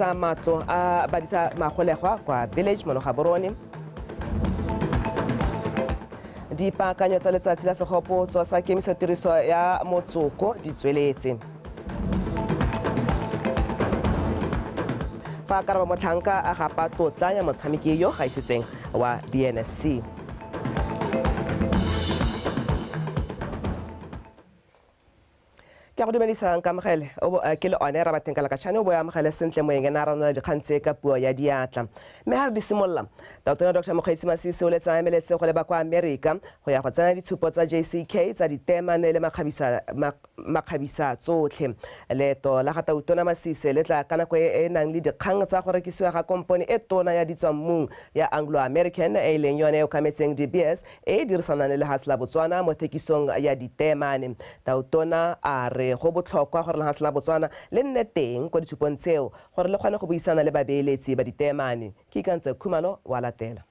Tsa matlo a badisa magolegwa kwa Village mono Gaborone. Dipaakanyo tsa letsatsi la segopotso sa kemiso tiriso ya motsoko di tsweletse. Fa karabo motlhanka a gapa tlotla ya motshameki yo gaisitseng wa BNSC. Ke a go dumedisang kamogele ke le one Rabateng Kalakatšhane o bo amogele sentle moeng ena a ranola dikgang tse ka puo ya diatla. Mme ga re di simolola, Tautona Dr Mokgweetsi Masisi o letse a emeletse go leba kwa Amerika go ya go tsena ditshupo tsa JCK tsa diteemane le makgabisa tsotlhe. Leeto la ga Tautona Masisi le tla ka nako e e nang le dikgang tsa go rekisiwa ga kompone e tona ya ditswammung ya Anglo American e e leng yone e okametseng De Beers e e dirisanang le lehatshe la Botswana mo thekisong ya diteemane. Tautona a re go botlhokwa gore lehatshe la Botswana le nne teng kwa ditshupong tseo gore le kgone go buisana le babeeletsi ba diteemane. Ke Ikantse Khumalo wa latela.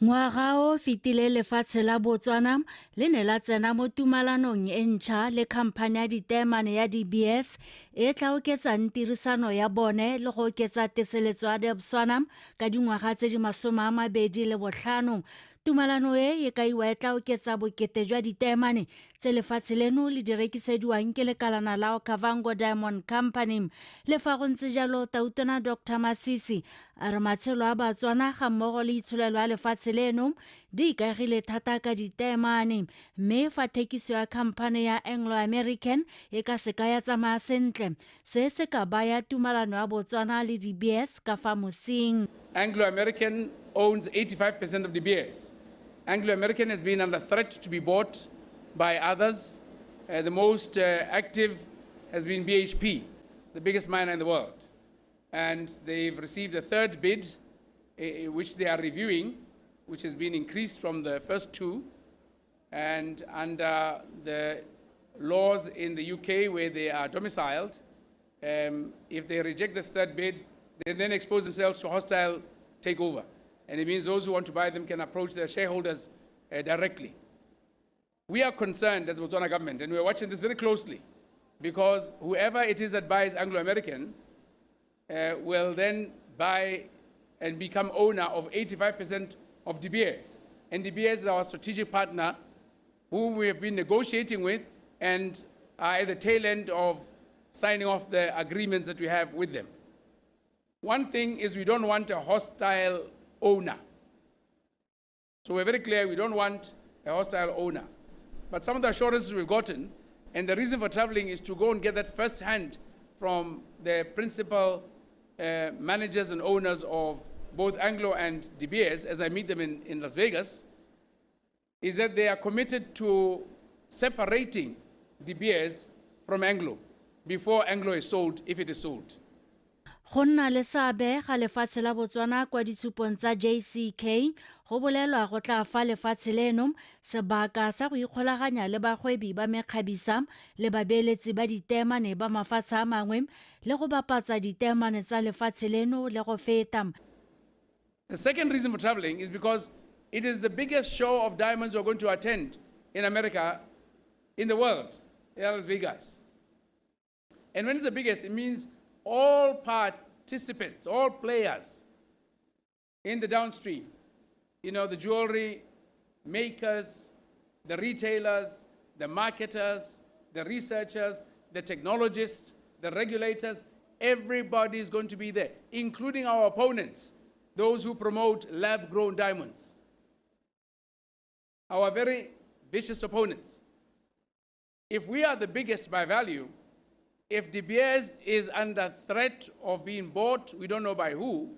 Ngwaga o fetile lefatshe la Botswana le ne la tsena mo tumalanong e ntšha le khamphane ya diteemane ya De Beers e tla oketsang tirisano ya bone le go oketsa teseletso ya Debswana ka dingwaga tse di 25. Tumalano e e kaiwa e tla oketsa bokete jwa diteemane tse lefatshe leno le di rekisediwang ke lekalana la Okavango Diamond Company. Le fa go ntse jalo, Tautona Dr Masisi a re matshelo a Batswana ga mmogo le itsholelo ya lefatshe leno di ikaegile thata ka diteemane, mme fa thekiso ya khamphane ya Anglo American e ka seka ya tsamaya sentle, se se ka baya tumalano ya Botswana le De Beers ka fa mosing. Anglo American owns 85% of De Beers. Anglo American has been under threat to be bought by others. The most active has been BHP, the biggest miner in the world. And they've received a third bid, which they are reviewing, which has been increased from the first two. And under the laws in the UK where they are domiciled, if they reject this third bid, they then expose themselves to hostile takeover. And it means those who want to buy them can approach their shareholders directly. We are concerned as the Botswana government, and we are watching this very closely, because whoever it is that buys Anglo American will then buy and become owner of 85% of De Beers. And De Beers is our strategic partner who we have been negotiating with and are at the tail end of signing off the agreements that we have with them. One thing is we don't want a hostile owner. So we're very clear, we don't want a hostile owner. But some of the assurances we've gotten, and the reason for traveling is to go and get that firsthand from the principal managers and owners of both Anglo and De Beers, as I meet them in Las Vegas, is that they are committed to separating De Beers from Anglo before Anglo is sold, if it is sold. Go nna le seabe ga lefatshe la Botswana kwa ditshupong tsa JCK go bolelwa go tla fa lefatshe leno sebaka sa go ikgolaganya le bagwebi ba mekgabisa le babeeletsi ba diteemane ba mafatshe a mangwe le go bapatsa diteemane tsa lefatshe leno le go feta. The second reason for traveling is because it is the biggest show of diamonds we're going to attend in America, in the world, in Las Vegas. And when it's the biggest, it means all participants, all players in the downstream, the jewelry makers, the retailers, the marketers, the researchers, the technologists, the regulators, everybody is going to be there, including our opponents, those who promote lab-grown diamonds, our very vicious opponents. If we are the biggest by value, if De Beers is under threat of being bought, we don't know by who,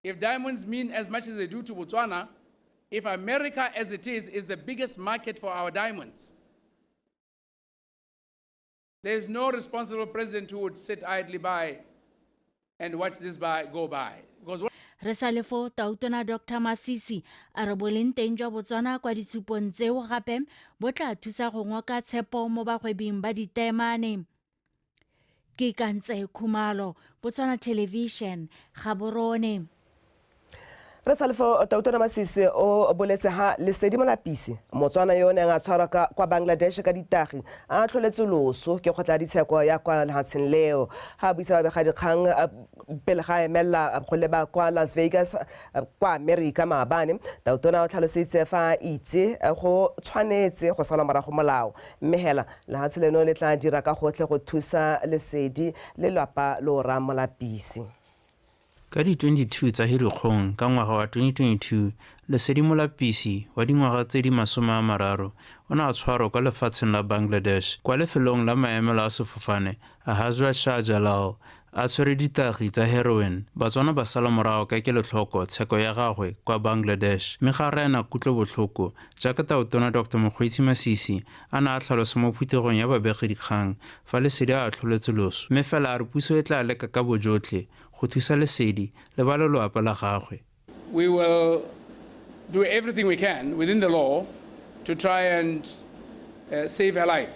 if diamonds mean as much as they do to Botswana, if America as it is the biggest market for our diamonds, there's no responsible president who would sit idly by and watch this go by. Because what Re sa le fo, Tautona Dr Masisi a re boleng teng jwa Botswana kwa ditshupong tseo gape bo tla thusa go ngoka tshepo mo bagwebing ba diteemane. Ke Ikantse Khumalo, Botswana Television, Gaborone. Re sa le fo Tautona Masisi o boletse ha Lesedi Molapisi, Motswana yo o neng a tshwarwa kwa Bangladesh ka ditagi, a tlholetse loso ke kgotla ya ditsheko ya kwa lefatsheng leo. Ga a buisa babegadikgang pele ga emela go leba kwa Las Vegas kwa Amerika maabane, Tautona o tlhalositse fa a itse go tshwanetse go sala morago molao, mme hela lefatshe leno le tla dira ka gotlhe go thusa Lesedi le lwapa lo ra Molapisi. Ka di-22 tsa Hirikgong ka ngwaga wa 2022, Lesedi Molapisi wa dingwaga tse di 30 o ne a tshwarwa kwa lefatsheng la Bangladesh kwa lefelong la maemelo a sefofane a Hazrat Shah Jalal a tshwere ditagi tsa heroin. Batswana ba sala morago ka kelotlhoko tsheko ya gagwe kwa Bangladesh, mme ga rena kutlobotlhoko jaaka Tautona Dr Mokgweetsi Masisi a ne a tlhalosa mo phuthegong ya babegadikgang fa Lesedi a atlholetse loso, mme fela a re puso e tla leka ka bojotlhe go thusa Lesedi le ba lelapa la gagwe. We will do everything we can within the law to try and save her life.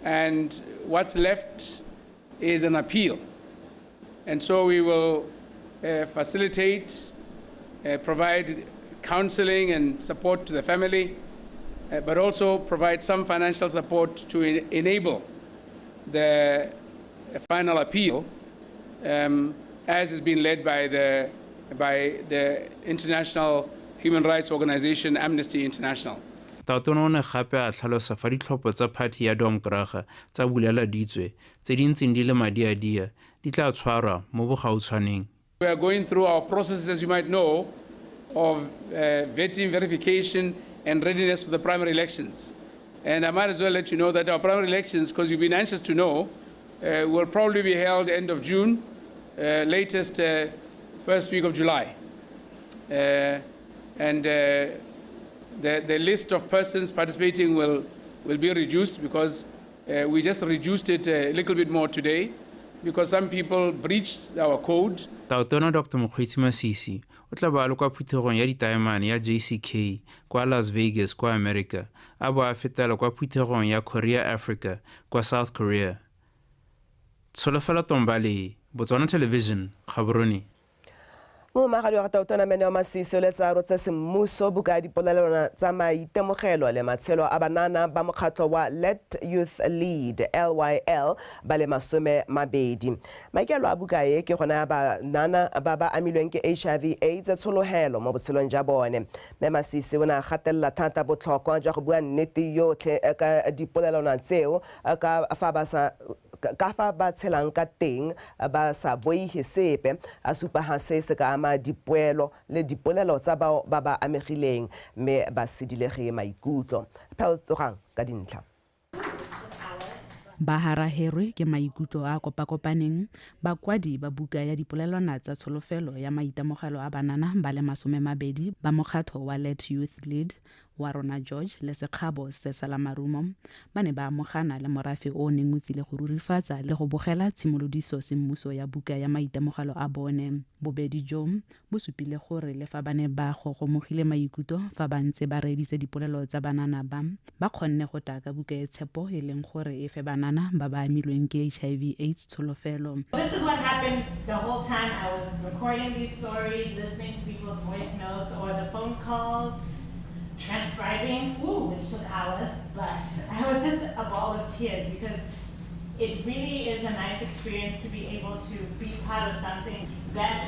And what's left is an appeal. And so we will facilitate, provide counseling and support to the family, but also provide some financial support to enable the final appeal, as has been led by the international human rights organization Amnesty International. Tautona o ne gape a tlhalosa fa ditlhopho tsa phathi ya Domkraga tsa Bulela Ditswe tse di ntseng di le madiadia di tla tshwarwa mo bogautshwaneng. We are going through our processes, as you might know, of vetting, verification, and readiness for the primary elections. And I might as well let you know that our primary elections, because you've been anxious to know, will probably be held end of June, latest first week of July. The list of persons participating will be reduced because we just reduced it a little bit more today because some people breached our code. Tautona Dr. Mokgweetsi Masisi o tla ba le kwa phuthegong ya ditaemane ya JCK kwa Las Vegas kwa America, a bo a fetela kwa phuthegong ya Korea Africa kwa South Korea. Tsholofelo Tombale, Botswana Television, Gaborone. Mohumagadi wa ga Tautona Mene wa Masisi o letsa rotse semmuso buka ya dipolelwana tsa maitemogelo le matshelo a banana ba mokgatlho wa Let Youth Lead LYL ba le 20. Maikaelelo a buka e ke go naya banana ba ba amilweng ke HIV AIDS tshologelo mo botshelong jwa bone. Mme Masisi o ne a gatelela thata botlhokwa jwa go bua nnete yotlhe ka dipolelwana tseo ka fa ba tshelang ka teng ba sa boihe sepe, a supa ha se se ka ama dipoelo le dipolelo tsa bao ba ba amegileng mme ba sedilege maikutlo. Phel tsogang ka dintlha. Ba haraherwe ke maikutlo a kopakopaneng, bakwadi ba buka ya dipolelwana tsa tsholofelo ya maitemogelo a banana ba le 20 ba mokgatlho wa Let Youth Lead wa rona George le Sekgabo se Salamarumo ba ne ba amogana le morafe o neng o tsile go rurifatsa le go bogela tshimolodiso semmuso ya buka ya maitemogelo a bone. Bobedi jo bo supile gore le fa ba ne ba gogomogile maikutlo fa ba ntse ba reeditse dipolelo tsa banana ba, ba kgonne go taka buka e tshepo e leng gore e fe banana ba ba amilweng ke HIV AIDS tsholofelo. This is what happened the whole time I was recording these stories, listening to people's voice notes or the phone calls, transcribing, which took hours, but I was just a ball of tears because it really is a nice experience to be able to be part of something that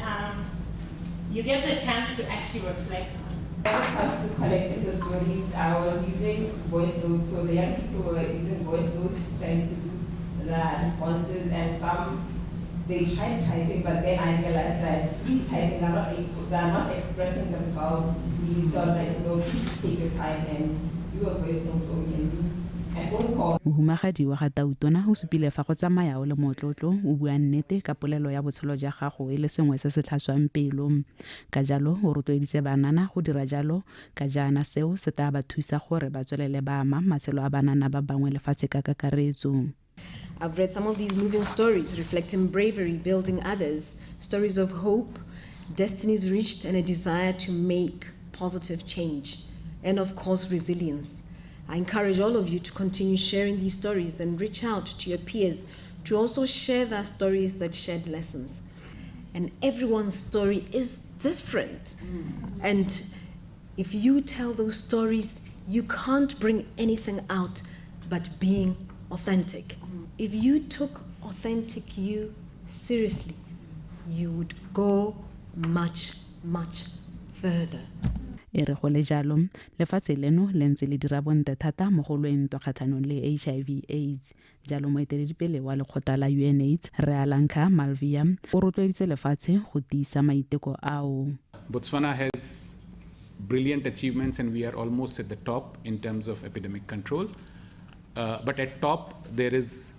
you get the chance to actually reflect on. When it comes to collecting the stories, I was using voice notes, so the young people were using voice notes to send through the responses, and some they tried typing, but then I realized that through typing, they're not expressing themselves really. So I was like, no, please take your time and do a voice note, or we can do a phone call. Mohumagadi wa ga Tautona o supile fa go tsamaya o le motlotlo o bua nnete ka polelo ya botshelo jwa gago e le sengwe se se tlhatswang pelo. Ka jalo o rotloeditse banana go dira jalo ka jaana seo se tla ba thusa gore ba tswelele ba ama matshelo a banana ba bangwe lefatshe ka kakaretso. I've read some of these moving stories reflecting bravery, building others, stories of hope, destinies reached, and a desire to make positive change, and of course, resilience. I encourage all of you to continue sharing these stories and reach out to your peers to also share their stories that shed lessons. And everyone's story is different. And if you tell those stories, you can't bring anything out but being authentic. If you took authentic you seriously, you would go much, much further. E re go le jalo, lefatshe leno le ntse le dira bontle thata mo go lweng ntwa kgatlhanong le HIV AIDS. Jalo moeteledipele wa lekgotla la UNAIDS, Rre Alanka Malviya, o rotloeditse lefatshe go tiisa maiteko ao. Botswana has brilliant achievements and we are almost at the top in terms of epidemic control. But at top, there is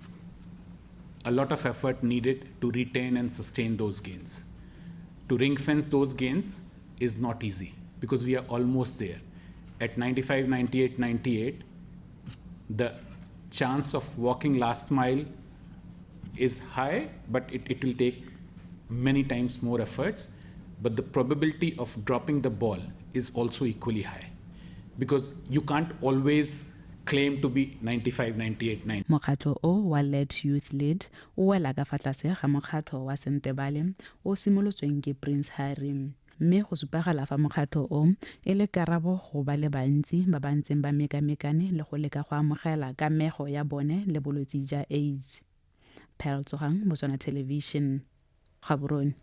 a lot of effort needed to retain and sustain those gains. To ring fence those gains is not easy, because we are almost there. At 95, 98, 98, the chance of walking last mile is high, but it will take many times more efforts. But the probability of dropping the ball is also equally high, because you can't always claim to be 95, 98, 9. Mokgatlho o wa Let Youth Lead o wela ka fa tlase ga mokgatlho wa Sentebale o simolotsweng ke Prince Harry. Mme go supagala fa mokgatlho o e le karabo go ba le bantsi ba ba ntseng ba mekamekane le go leka go amogela kamego ya bone le bolwetse jwa AIDS. Pearl Tsogang, Botswana Television, Gaborone.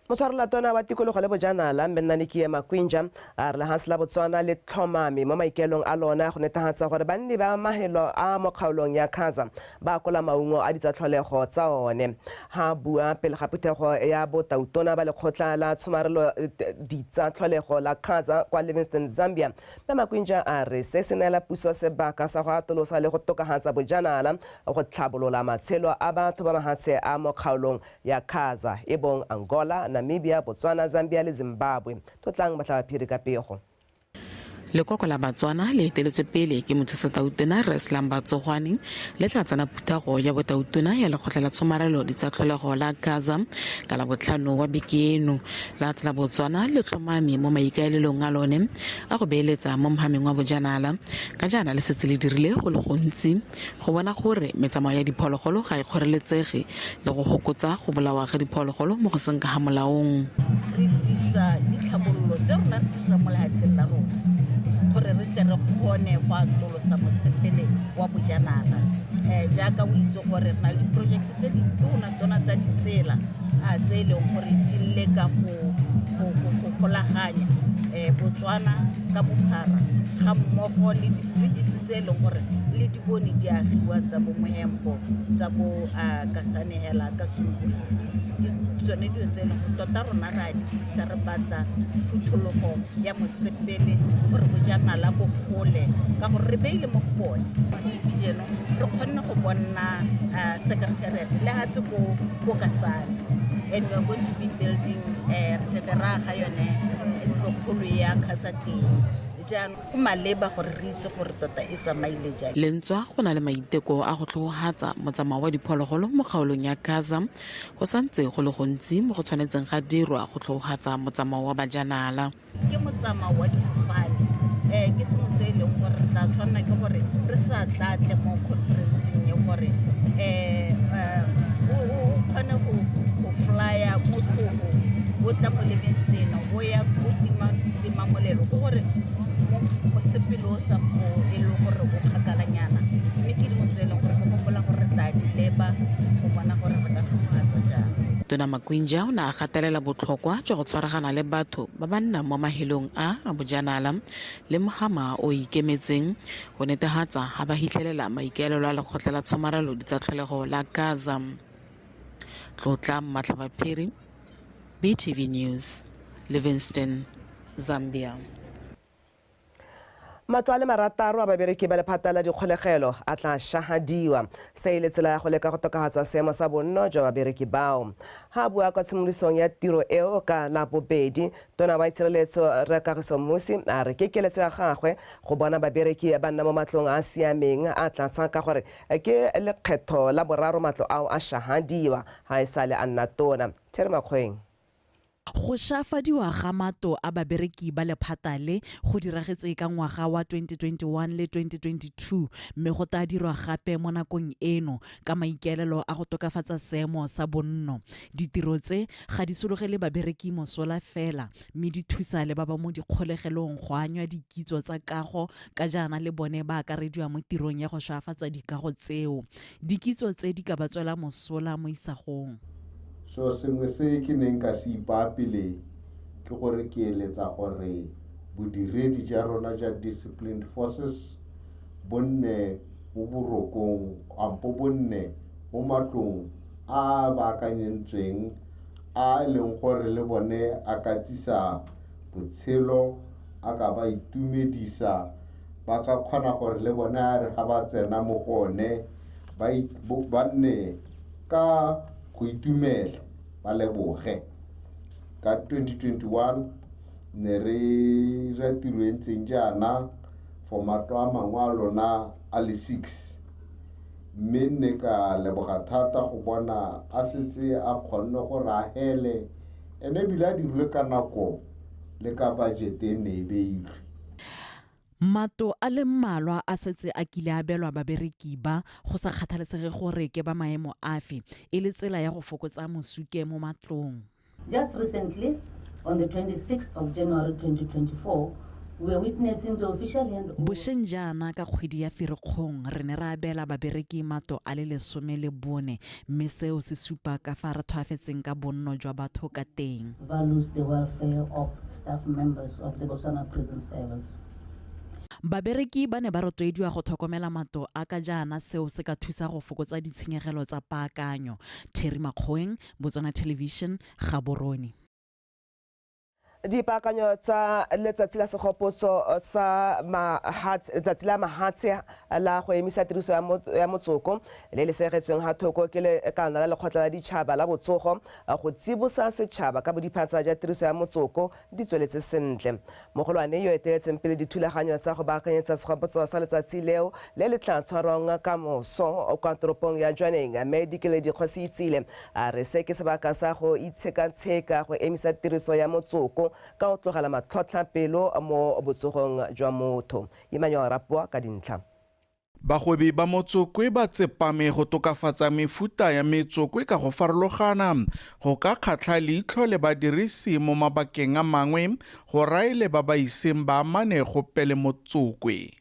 Motshwarelatona wa tikologo le bojanala Mmennanikie Makwinja a re lehatshe la Botswana le tlhomame mo maikaelong a lona go netefatsa gore banni ba mahelo a mo kgaolong ya Khaza ba akola maungo a ditsatlholego tsa one. Ha bua pele ga phuthego ya botautona ba lekgotla la tshomarelo ditsatlholego la Khaza kwa Livingstone, Zambia, mme Makwinja a re se se neela puso sebaka sa go atolosa le go tokafatsa bojanala go tlhabolola matshelo a batho ba mahatshe a mo kgaolong ya Khaza e bong Angola, Namibia, Botswana, Zambia le Zimbabwe. Tlotlang Matlhabaphiri ka pego. Lekoko la Batswana le eteletswe pele ke mothusatautona Rre Slumber Tsogwane le tla tsena phuthego ya botautona ya lekgotla la tshomarelo ditsatlholego la Gaza ka Labotlhano wa beke eno. La tsela Botswana le tlhomame mo maikaelelong a lone a go beeletsa mo mohameng wa bojanala ka jaana le setse le dirile go le gontsi go bona gore metsamao ya diphologolo ga e kgoreletsege le go fokotsa go bolawa ga diphologolo mo go seng ka ga molaong. Re tsisa ditlhabololo tse rona re dirang mo lefatsheng la rona gore re tle re kgone go atolosa mosepele wa bojanala. Jaaka o itse gore re na le diprojekte tse di tona-tona tsa ditsela tse e leng gore di leka go golaganya Botswana ka bophara ga mmogo le di-bridges tse e leng gore le di bone di agiwa tsa bo Mohempo, tsa bo Kasane hela ka Sungula. Ke tsone dilo tse e leng gore tota rona re a di tsisa, re batla phuthologo ya mosepele gore bojanala bo gole ka gore re beile mo go bone. Gompieno re kgonne go bona secretariat le hatse ko Kasane, and we are going to be building re tle re aga yone ntlokgolo ya Khaza teng. Jaanong go maleba gore re itse gore tota e tsamaile jang. Lentswa go na le maiteko a go tlhogohatsa motsamao wa diphologolo mo kgaolong ya Gaza, go santse go le gontsi mo go tshwanetseng ga dirwa go tlhogohatsa motsamao wa bajanala. Ke motsamao wa difofane, ke sengwe se e leng gore re tla tshwanela ke gore re sa tlatle mo conferenceng e gore o kgone go flya mo tlhogo o tla mo Livingstone o ya ko tima molelo, ke gore mosepele o sampo e le gore o kgakalanyana, mme ke dingwe tse e leng gore ke gopola gore re tla di leba go bona gore re ka tlhogohatsa jang. Tona Makwinja o ne a gatelela botlhokwa jwa go tshwaragana le batho ba ba nnang mo mahelong a bojanala le mohama o ikemetseng go netefatsa ga ba hitlhelela maikaelelo a lekgotla la tshomarelo ditsatlholego la Gaza. Tlotla Matlhabaphiri, BTV News, Livingstone, Zambia. Matlo a le marataro a babereki ba lephata la dikgolegelo a tla shahadiwa. Se e le tsela ya go leka go tokafatsa seemo sa bonno jwa babereki bao. Ha bua kwa tshimolodisong ya tiro eo ka Labobedi, tona wa itshireletso Rre Kagiso Mmusi a re ke keletso ya gagwe go bona babereki ba nna mo matlong a a siameng, a tlatsa ka gore ke lekgetho la boraro matlo ao a shahadiwa ha e sale a nna tona. Thierry Makgoeng. Go šafadiwa ga matlo a babereki ba lephata le go diragetse ka ngwaga wa 2021 le 2022, mme go tla dirwa gape mo nakong eno ka maikaelelo a go tokafatsa seemo sa bonno. Ditiro tse ga di sologele babereki mosola fela, mme di thusa le ba ba mo dikgolegelong go anywa dikitso tsa kago ka jaana le bone ba akarediwa mo tirong ya go šafatsa dikago tseo. Dikitso tse di ka ba tswela mosola mo isagong. So sengwe se ke neng ka se ipaa pele ke gore ke eletsa gore bodiredi ja rona ja disciplined forces bo nne mo borokong ampo bo nne mo matlong a baakanyetsweng a e leng gore le bone a ka tsisa botshelo, a ka ba itumedisa, ba ka kgona gore le bone a re ga ba tsena mo go one ba nne ka go itumela, ba leboge. Ka 2021 ne re dira tiro e ntseng jaana for matlo a mangwe a lona a le 6, mme nne ka leboga thata go bona a setse a kgonne gore a hele, ene ebile a dirilwe ka nako le ka budget e ne e beilwe. Matlo a le mmalwa a setse a kile a abelwa babereki ba go sa kgathalesege gore ke ba maemo afe, e le tsela ya go fokotsa mosuke mo matlong. Just recently, on the 26th of January 2024, we are witnessing the official handover. Bošeng jaana ka kgwedi ya Ferikgong re ne ra abela babereki matlo a le 14, mme seo se supa ka fa re tlhoafetseng ka bonno jwa batho ka teng. Values the welfare of staff members of the Botswana Prison Service. Babereki ba ne ba rotloediwa go tlhokomela matlo a ka jaana seo se ka thusa go fokotsa ditshenyegelo tsa paakanyo. Terry Makgoeng, Botswana Television, Gaborone. Dipaakanyo tsa letsatsi la segopotso sa letsatsi la mahatshe la go emisa tiriso ya motsoko le le segetsweng ga thoko ke lekala la lekgotla la ditšhaba la botsogo go tsibosa setšhaba ka bodiphatsa ja tiriso ya motsoko di tsweletse sentle. Mogolwane yo eteletseng pele dithulaganyo tsa go baakanyetsa segopotso sa letsatsi leo le le tla tshwarwang ka moso kwa toropong ya Jwaneng, mme Dikeledi Kgosiitsile a re se ke sebaka sa go itshekatsheka go emisa tiriso ya motsoko ka go tlogela matlhotlhapelo mo botsogong jwa motho. Emmanuel Rapoa ka dintlha. Bagwebi ba motsokwe ba tsepame go tokafatsa mefuta ya metsokwe ka go farologana go ka kgatlha leitlho le badirisi mo mabakeng a mangwe go raele ba ba iseng ba amane gope le motsokwe.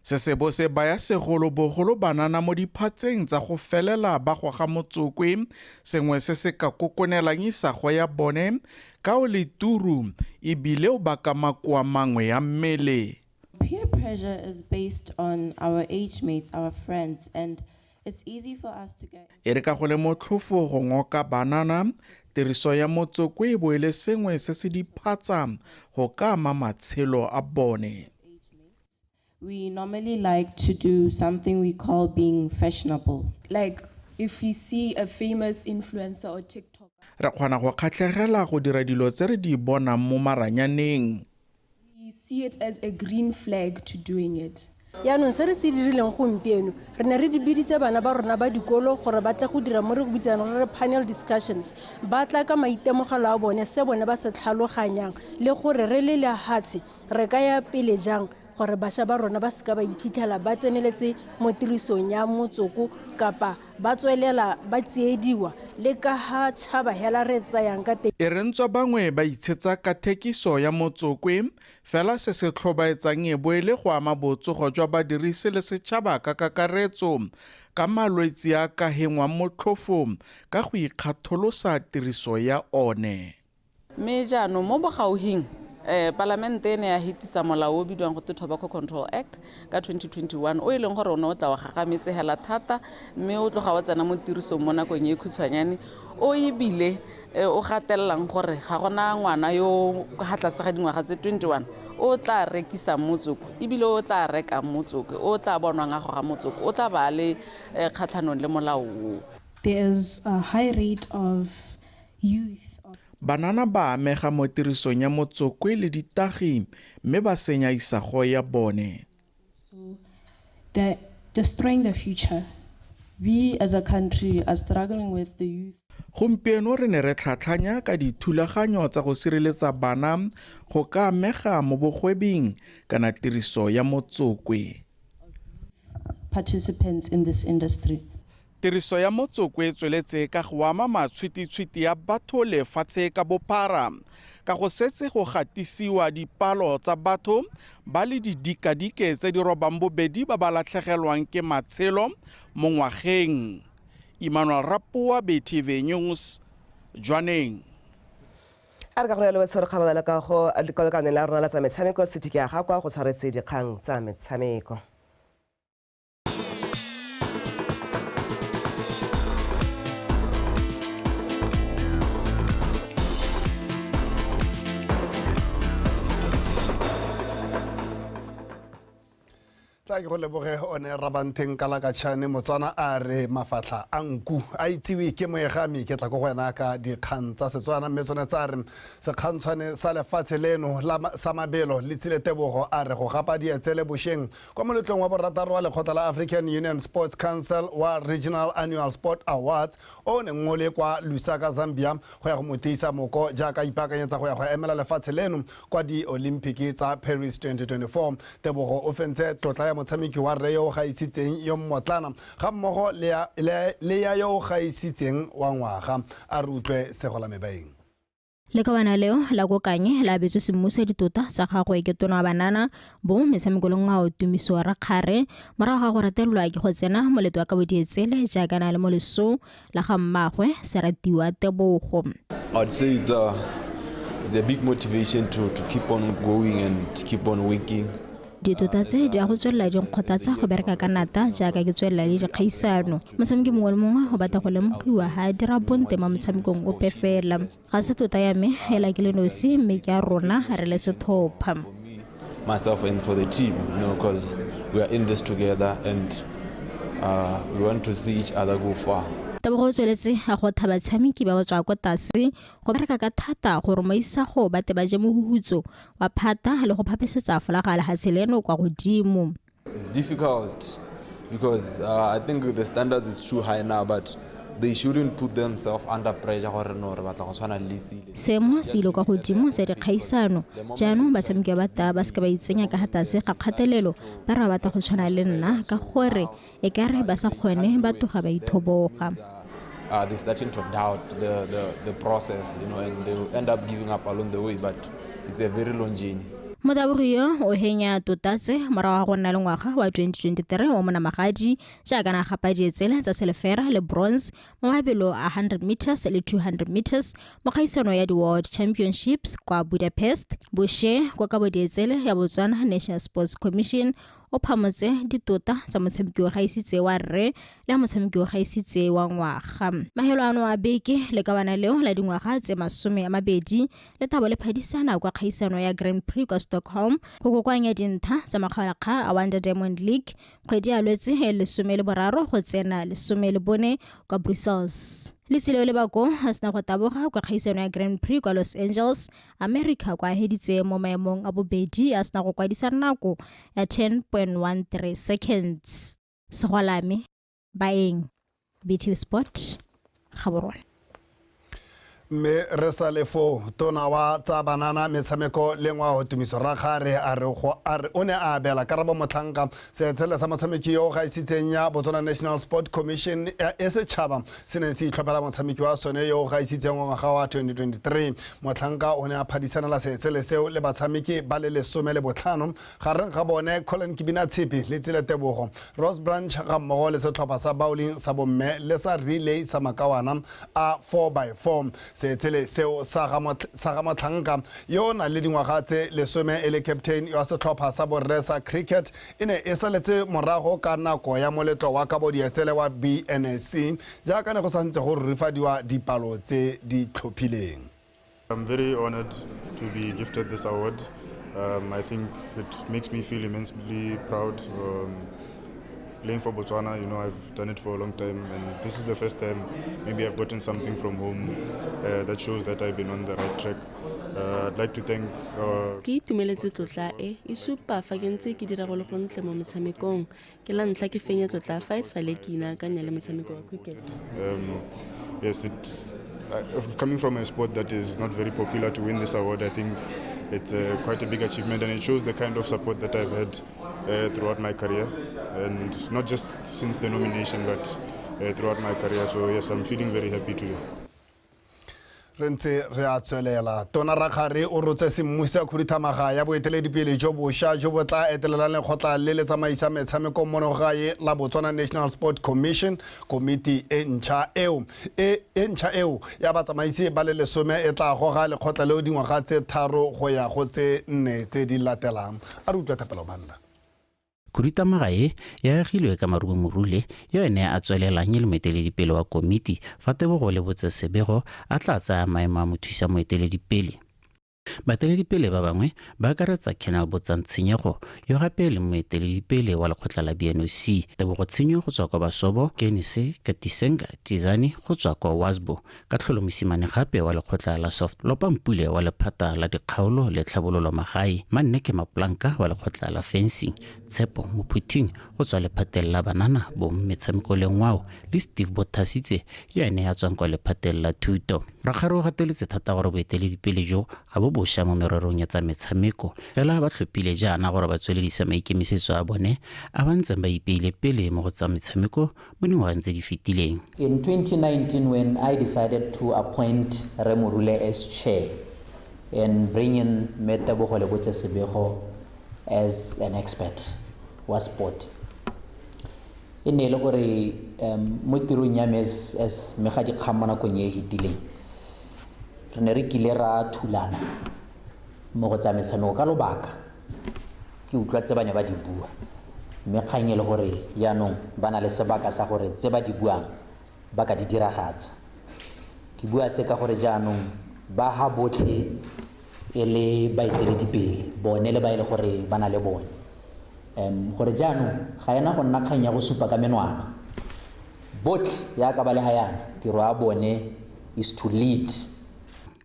Se se bo se baya segolobogolo banana mo diphatseng tsa go felela ba goga motsokwe, sengwe se se ka kokonelang isago ya bone ka o le turu ebile o baka makoa mangwe ya mmele. Peer pressure is based on our age mates, our friends, and it's easy for us to get. E re ka go le motlhofo go ngoka banana, tiriso ya motsokwe e bo e le sengwe se se diphatsa go ka ama matshelo a bone. We normally like to do something we call being fashionable. Like if we see a famous influencer or TikToker. Re kgona go kgatlhegela go dira dilo tse re di bonang mo maranyaneng. We see it as a green flag to doing it. Yaanong se re se dirileng gompieno, re ne re di biditse bana ba rona ba dikolo gore ba tle go dira mo re go bitsang re panel discussions. Ba tla ka maitemogelo a bone, se bone ba se tlhaloganyang le gore re le lehatshe re ka ya pele jang gore bašwa ba rona ba seka ba iphitlhela ba tseneletse mo tirisong ya motsoko kapa ba tswelela ba tsiediwa le ka ha tšhaba hela re tsayang ka teng. E re ntswa bangwe ba itshetsa ka thekiso ya motsokwe, fela se se tlhobaetsang e bo e le go ama botsogo jwa badirisi le setšhaba ka kakaretso ka malwetse a ka hengwang motlhofo ka go ikgatholosa tiriso ya one. Mme jaanong mo bogauhing palamente e ne ya hetisa molao o bidiwang go Tobacco Control Act ka 2021 o e leng gore o ne o tla wa gagametse hela thata mme o tloga wa tsena mo tirisong mo nakong e khutshwanyane o ebile o gatellang gore ga gona ngwana yo ga tlase ga dingwaga tse 21 o tla rekisang motsoko ebile o tla rekang motsoko o tla bonwang a goga motsoko o tla ba le kgatlhanong le molao o. There is a high rate of youth. Banana ba amega mo tirisong ya motsokwe le ditagi mme ba senya isago ya bone. So they're destroying the future. We as a country are struggling with the youth. Gompieno re ne re tlhatlhanya ka dithulaganyo tsa go sireletsa bana go ka amega mo bogwebing kana tiriso ya motsokwe. Participants in this industry. Tiriso ya motsokwe e tsweletse ka go ama matshwititshwiti ya batho lefatshe ka bophara, ka go setse go gatisiwa dipalo tsa batho ba le didikadike tse di 72 ba ba latlhegelwang ke matshelo mo ngwageng. Emmanuel Rapoa, BTV News, Jwaneng. A re ka go ya le tshwere kgabala ka go lekalekane la rona la tsa metshameko sethiki ya ga kwa go tshwaretse dikgang tsa metshameko. Tla ke go leboge one Rabantheng Kalakatšhane Motswana a re mafatlha a nku a itsiwe ke moegami ke tla ko go wena ka dikgang tsa Setswana mme tsone tsa re sekgantshwane sa lefatshe leno sa mabelo le tsile tebogo a re go gapa dietsele bošeng kwa moletlong wa borataro wa lekgotla la African Union Sports Council wa Regional Annual Sport Awards o neng o le kwa Lusaka, Zambia go ya go mo tiisa moko jaaka ipaakanyetsa go ya go emela lefatshe leno kwa di-Olympic tsa Paris 2024. Tebogo o fentse tlotla ya motshameki wa rre yo o gaisitseng yo mmotlana ga mmogo le ya yo o gaisitseng wa ngwaga. A re utlwe Segola Mebaeng. Lekawana leo la Kokanye la abetswe semmuso ditota tsa gagwe ke tona wa banana bo metshameko le ngwao Tumiso Rakgare morago ga go ratelelwa ke go tsena moleto wa kabo dietsele jaaka na le mo lesong la ga mmagwe Seratiwa Tebogo. I'd say it's a big motivation to keep on going and to keep on working. Ditota tse di a go tswelela di nkgothatsa go bereka ka nata jaaka ke tswelela le dikgaisano. Motshameki mongwe le mongwe o batla go lemogiwa ha a dira bonte mo motshamekong ope fela. Ga se tota ya me hela ke le nosi mme ke a rona re le setlhopha. Myself and for the team, you know, because we are in this together and we want to see each other go far. Tebogo o tsweletse a go thaba batshameki ba ba tswa kwa tlase go bereka ka thata gore mo isago ba te ba je mohuhutso wa phata le go phaphesetsa folaga lehatshe leno kwa godimo. It's difficult because I think the standards is too high now, but they shouldn't put themselves under pressure gore no re batla go tshwana le Letsile. Seemo se ile kwa godimo sa dikgaisano jaanong batshameki ba ta ba seka ba itsenya ka tlase ga kgatelelo ba re ba batla go tshwana le nna ka gore e ka re ba sa kgone ba tloga ba ithoboga. They're starting to doubt the process, you know, and they will end up giving up along the way, but it's a very long journey. Motabogi yo o henya tota tse morago ga go nna le ngwaga wa 2023 wa monamagadi jaaka na gapa dietsele tsa selefera le bronze mo mabelo a 100 meters le 200 meters mo kgaisano ya di-World Championships kwa Budapest. Boshe kwa kabo dietsele ya Botswana National Sports Commission o phamotse ditota tsa motshameki wa gaisitse wa rre le motshameki wa gaisitse wa ngwaga. Mahelo ano a beke le kawana leo la dingwaga tse 20 le thabo le phadisana kwa kgaisano ya Grand Prix kwa Stockholm go kokoanya dintha tsa makgaolakgang a Wanda Diamond League kgwedi ya Lwetse e 13 go tsena 14 kwa Brussels. Letsile le bako a sena go taboga kwa kgaisano ya Grand Prix kwa Los Angeles, America kwa heditse mo maemong a bobedi a sena go kwadisa nako ya 10.13 seconds. Segwalame, Baeng, BTV Sport, Gaborone. Mme re sa le foo tona wa tsa banana metshameko le ngwao Tumiso Rakgare a re o ne a abela Karabo Motlhanka seetsele sa motshameki yo o gaisitseng ya Botswana National Sport Commission e setšhaba se neng se itlhophela motshameki wa sone yo o gaisitseng wa ngwaga wa 2023. Motlhanka o ne a phadisanela seetsele seo le batshameki ba le 15 gareng ga bone Colin Kibina Tshipi le Tsile Tebogo, Rose Branch ga mmogo le setlhopha sa bowling sa bomme le sa relay sa makawana a 4x4. Seetsele seo sa ga Motlhanka yo o nang le dingwaga tse 10 e le captain ya setlhopha sa borre sa cricket e ne e saletse morago ka nako ya moletlo wa kabo dietsele wa BNSC jaaka ne go santse go rurifadiwa dipalo tse di tlhophileng. I'm very honored to be gifted this award. I think it makes me feel immensely proud. Playing for Botswana, you know, I've done it for a long time, and this is the first time maybe I've gotten something from home that shows that I've been on the right track. I'd like to thank... Ke itumeletse tlotla e supa fa ke ntse ke dira go le gontle mo metshamekong. Ke la ntlha ke fenya tlotla fa e sale ke inaakanya le motshameko wa cricket. Yes, Coming from a sport that is not very popular, to win this award, I think it's quite a big achievement, and it shows the kind of support that I've had throughout my career, and not just since the nomination, but throughout my career. So yes, I'm feeling very happy today. Re ntse re a tswelela. Tona Rakgare o rotse semmuso ya khuduthamaga ya boeteledipele jo bošwa jo bo tla etelelang lekgotla le le tsamaisa metshameko mono gae la Botswana National Sport Commission. Komiti e ntšha eo e ntšha eo ya batsamaisi ba le 10 e tla goga lekgotla leo dingwaga tse 3 go ya go tse 4 tse di latelang. A re utlwa Thapelo Banda. Khuduthamaga e e agilwe ka Marumo Morule yo ene a tswelelang e le moeteledipele wa komiti, fa Tebogo Lebotse Sebego a tla tsaya maemo a mothusa moeteledipele. Baeteledipele ba bangwe ba akaretsa Kenal Botsang Tshenyego yo gape e leng moeteledipele wa lekgotla la BNOC, Tebogo Tshenyo go tswa kwa Basobo, Kenise Katisenga Tizane go tswa kwa Wasbo, Katlholo Mosimane gape wa lekgotla la Soft, Lopa Mpule wa lephata la dikgaolo le tlhabololo magae, Manneke Maplanka wa lekgotla la fencing, Tshepo Mophuting go tswa lephateng la banana bong metshameko le ngwao, le Steve Bothasitse yo ene a tswang kwa lephateng la thuto. Rakgare o gateletse thata gore boeteledipele jo ga bo bošwa mo mererong ya tsa metshameko, fela ba tlhophile jaana gore ba tsweledisa maikemisetso a bone a ba ntseng ba ipeile pele mo go tsa metshameko mo dingwageng tse di fetileng. In 2019, when I decided to appoint Rre Morule as chair and bring in Tebogo Lebotse Sebego as an expert wa sport, e ne e le gore mo tirong ya me as mmegadikgang mo nakong e e fetileng, re ne re kile ra thulana mo go tsa metshameko ka lobaka. Ke utlwa tse ba ne ba di bua, mme kgang e le gore jaanong ba na le sebaka sa gore tse ba di buang ba ka di diragatsa. Ke bua se ka gore jaanong ba ha botlhe e le baeteledipele bone le ba e le gore ba na le bone, gore jaanong ga ena go nna kgang ya go supa ka menwana. Botlhe yaka ba le ga yana, tiro ya bone is to lead.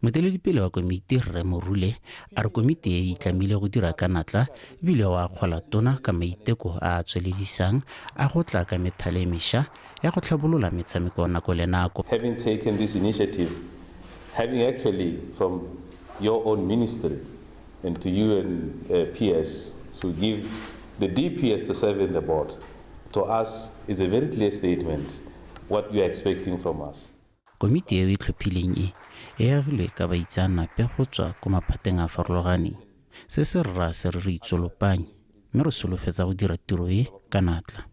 Moeteledipele wa komiti Rre Morule a re komiti e itlamile go dira ka natla ebile wa akgola tona ka maiteko a a tsweledisang a go tla ka methale e mešwa ya go tlhabolola metshameko nako le nako. Having taken this initiative, having actually from your own ministry and to you and PS to give the DPS to serve in the board, to us is a very clear statement what you are expecting from us. Komiti eo e tlhophileng e e agilwe ka baitseanape go tswa ko maphateng a farologaneng. Se se rra se re re itsolopanye mme re solofetsa go dira tiro e ka natla.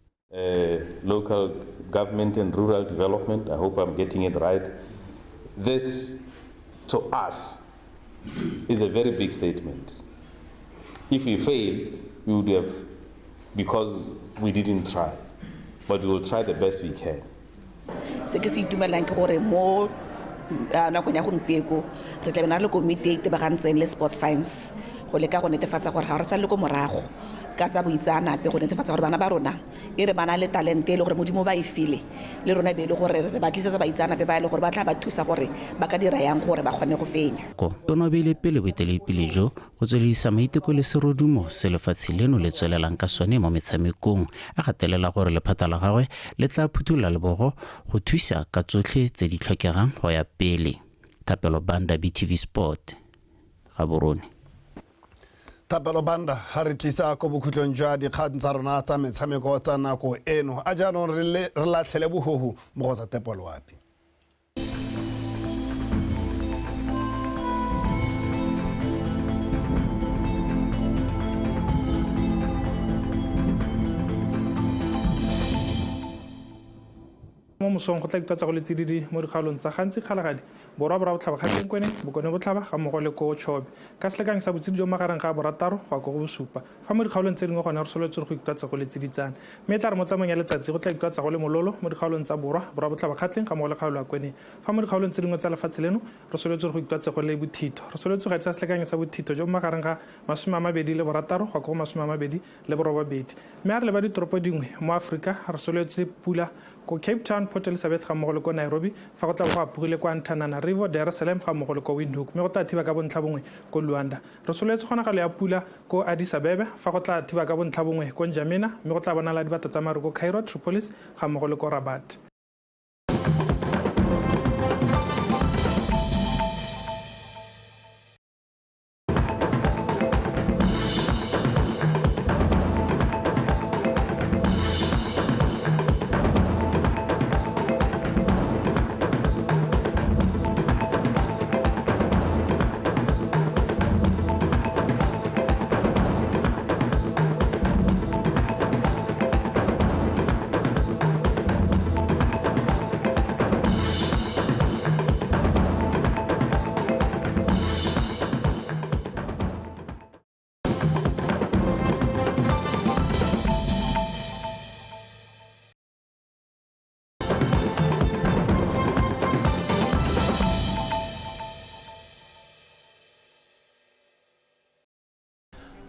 Local government and rural development, I hope I'm getting it right. This to us is a very big statement. If we fail, we would have, because we didn't try, but we will try the best we can. Se ke se itumelang ke gore mo nakong ya gompieko re tla be na le komiti e itebagantseng le sport science go leka go netefatsa gore ga re sa le ko morago ka tsa boitseanape, go netefatsa gore bana ba rona e re ba na le talente e le gore Modimo ba e file le rona e be e le gore re ba tlisetsa baitseanape ba e le gore ba tla ba thusa gore ba ka dira yang gore ba kgone go fenya. Tona o beile pele boeteledipele jo go tsweledisa maiteko le serodumo se lefatshe leno le tswelelang ka sone mo metshamekong, a gatelela gore lephata la gagwe le tla phuthulola lebogo go thusa ka tsotlhe tse di tlhokegang go ya pele. Thapelo Banda, BTV Sport, Gaborone. Thapelo Banda ga re tlisa ko bokhutlong jwa dikgang tsa rona tsa metshameko tsa nako eno. A jaanong re latlhele bohohu mo go tsa tepo loapi. Mo mosong go tla ikutlwatsa go le tsididi mo dikgaolong tsa Gantsi, Kgalagadi, Borwa, Borwa Botlhaba, Kgatleng, Kwene, Bokone Botlhaba ga mmogo le ko Chobe, ka selekanyo sa botsididi jo magareng ga 6 go ya ko go 7. Fa mo dikgaolong tse dingwe gone re solofetse go ikutlwatsa go le tsiditsana, mme e tla re mo tsamaong ya letsatsi go tla ikutlwatsa go le mololo mo dikgaolong tsa Borwa, Borwa Botlhaba, Kgatleng ga mmogo le kgaolo ya Kweneng. Fa mo dikgaolong tse dingwe tsa lefatshe leno re solofetse go ikutlwatsa go le bothitho. Re solofetse go gatisa selekanyo sa bothitho jo magareng ga 26 go ya ko go 28. Mme a re leba ditoropo dingwe mo Aforika, re solofetse pula ko Cape Town, Port Elizabeth ga mmogo le ko Nairobi, fa go tla go apogile kwa Antananarivo, Dar es Salaam ga mmogo le ko Windhoek, mme go tla thiba ka bontlha bongwe ko Luanda. Re solofetse kgonagalo ya pula ko Addis Ababa, fa go tla thiba ka bontlha bongwe ko N'Djamena, mme go tla bonala dibata tsa maru ko Cairo, Tripolis ga mmogo le ko Rabat.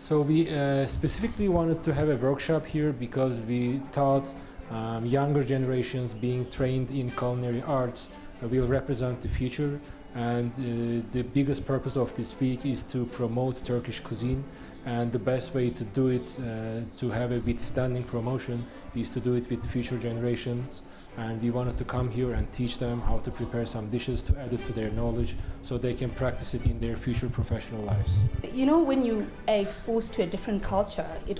So we specifically wanted to have a workshop here because we thought younger generations being trained in culinary arts will represent the future. And the biggest purpose of this week is to promote Turkish cuisine. And the best way to do it, to have a withstanding promotion, is to do it with future generations. And we wanted to come here and teach them how to prepare some dishes to add it to their knowledge so they can practice it in their future professional lives. You know, when you are exposed to a different culture, it